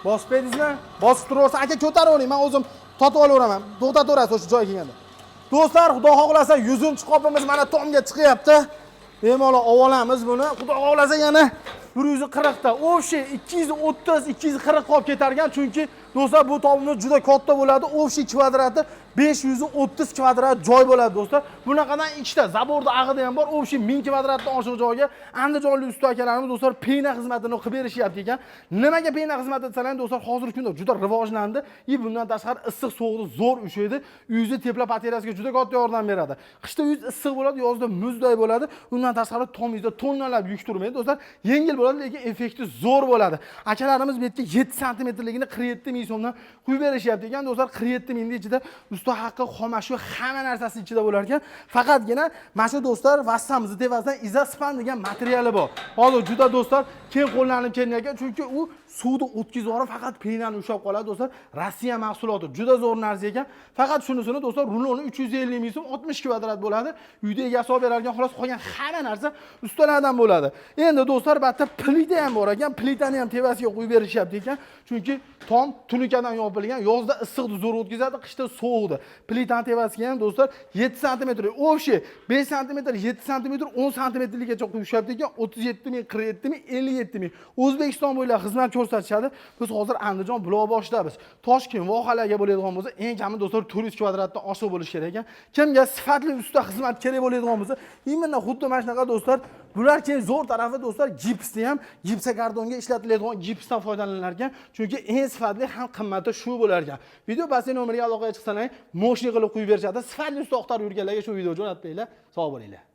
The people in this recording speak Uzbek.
Bosib berdingizmi? Bosib turaversa, aka, ko'taravering, man o'zim totib olaveraman. To'xtataverasiz o'sha joyga kelganda. Do'stlar, Xudo xohlasa, 100-qopimiz mana tomga chiqyapti. Bemalol olamiz buni. Xudo xohlasa, yana 140 ta. Общий 230, 240 qop ketar ekan, chunki do'stlar, bu tomimiz juda katta bo'ladi. Общий kvadrati 530 kvadrat joy bo'ladi, do'stlar. Bunaqadan ikkita забор da ag'ida ham bor. Общий 1000 kvadratdan oshiq joyga andijonlik usta akalarimiz, do'stlar, пена xizmatini qilib berishyapti ekan. Nimaga пена xizmati desalar, do'stlar, hozirgi kunda juda rivojlandi. И bundan tashqari issiq sovuqni zo'r ushlaydi. Uyingizni теплопотеря siga juda katta yordam beradi. Qishda uyingiz issiq bo'ladi, yozda muzday bo'ladi. Undan tashqari tomingizda tonnalab yuk turmaydi, do'stlar. Yengil bo'ladi, lekin effekti zo'r bo'ladi. Akalarimiz bu yerga 7 santimetrligini 47 ming so'mdan quyib berishyapti ekan, do'stlar. 47 mingni ichida usta haqqi, xomashyo, hamma narsasi ichida bo'lar ekan. Faqatgina mana shu, do'stlar, vastamizni tepasidan izospan degan materiali bor. Hozir juda, do'stlar, keng qo'llanib kelingan, chunki u suvni o'tkazib yuborib, faqat пена ni ushlab qoladi, do'stlar. Rossiya mahsuloti, juda zo'r narsa ekan. Faqat shunisini, do'stlar, ruloni 350 ming so'm, 60 kvadrat bo'ladi. Uyda egasi olib beradigan, xolos, qolgan hamma narsa ustalardan bo'ladi. Endi, do'stlar, bu yerda plita ham bor ekan. Plitani ham tepasiga qo'yib berishyapti ekan. Chunki tom tunukadan yopilgan, yozda issiqni zo'r o'tkazadi, qishda sovuqni. Plitani tepasiga ham, do'stlar, 7 santimetr, общий 5 santimetr, 7 santimetr, 10 santimetrligacha qo'yishyapti ekan. 37 ming, 47 ming, 57 ming. O'zbekiston bo'ylab xizmat ko'rsatishadi. Biz hozir Andijon Buloqboshidamiz. Toshkent vohalarga bo'ladigan bo'lsa, eng kami, do'stlar, 400 kvadratdan oshiq bo'lishi kerak ekan. Kimga sifatli usta xizmat kerak bo'ladigan bo'lsa, именно xuddi mana shunaqa, do'stlar, bular keyin zo'r tarafi, do'stlar, gipsni ham gipsokartonga ishlatiladigan gipsdan foydalanilar ekan. Chunki eng sifatli ham qimmati shu bo'lar ekan. Video pastdagi nomerga aloqaga chiqsalar, мощный qilib qo'yib berishadi. Sifatli usta axtarib yurganlarga shu video jo'natib beringlar. Sog' bo'linglar.